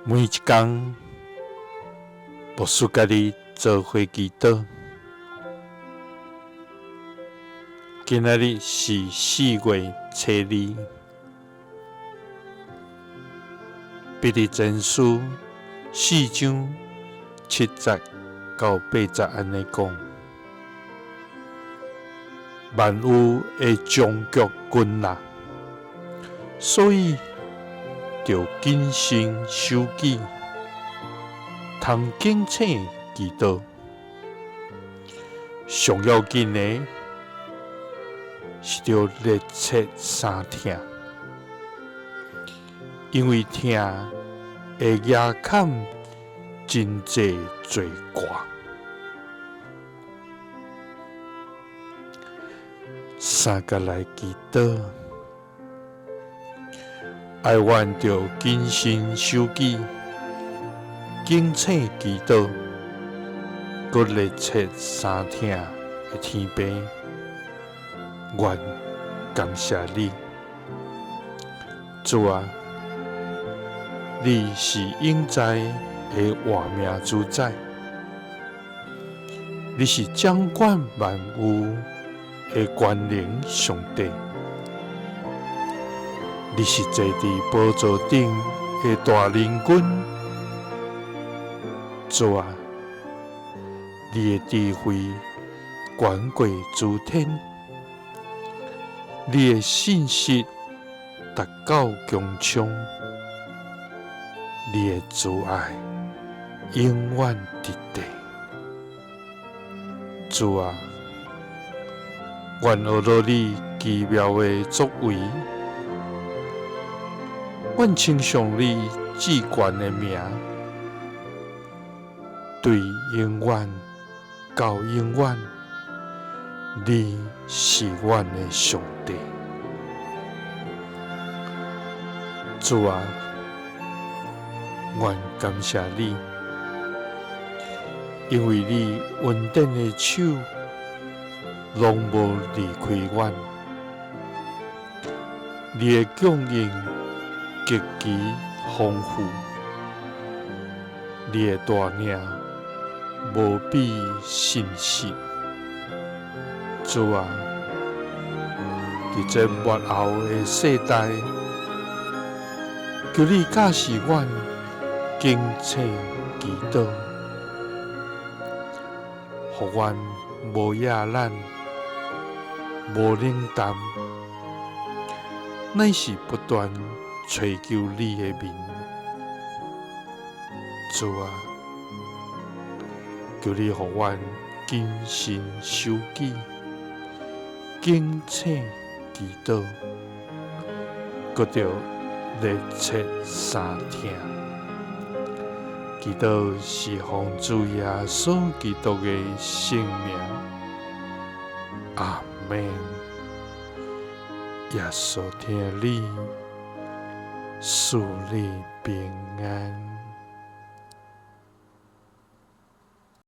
每一工，牧師佮你做伙祈禱。今仔日是4月初2，彼得前書4章7節到8節按呢講：萬有的終局近啦，所以著謹慎守己，通警醒祈禱。上要緊的是著熱切三疼，因為疼會壓砍真濟罪過。三佮來祈禱，愛阮著謹慎守己，警醒祈禱，閣熱切三疼的天父，阮感謝你，主啊，你是永在的活命主宰，你是掌管萬有的權能上帝，你是坐佇寶座頂的大仁君，主啊，你的智慧懸過諸天，你的信實達到穹蒼，你的慈愛永遠佇地。主啊，阮學著你奇妙的作為，阮稱頌你至懸的名，對永遠到永遠，你是阮的上帝。主啊，阮感謝你，因為你恩典的手攏無離開阮，你的供應極其豐富，你的帶領無比信實。主啊，佇這末後的世代，求你教示阮警醒祈禱，予阮無野懶、無冷淡，乃是不斷揣求你的面。主啊，求你予阮謹慎守己，警醒祈禱，閣著熱切三疼。祈禱是奉主耶穌基督的聖名，阿們。耶穌疼你，賜你平安。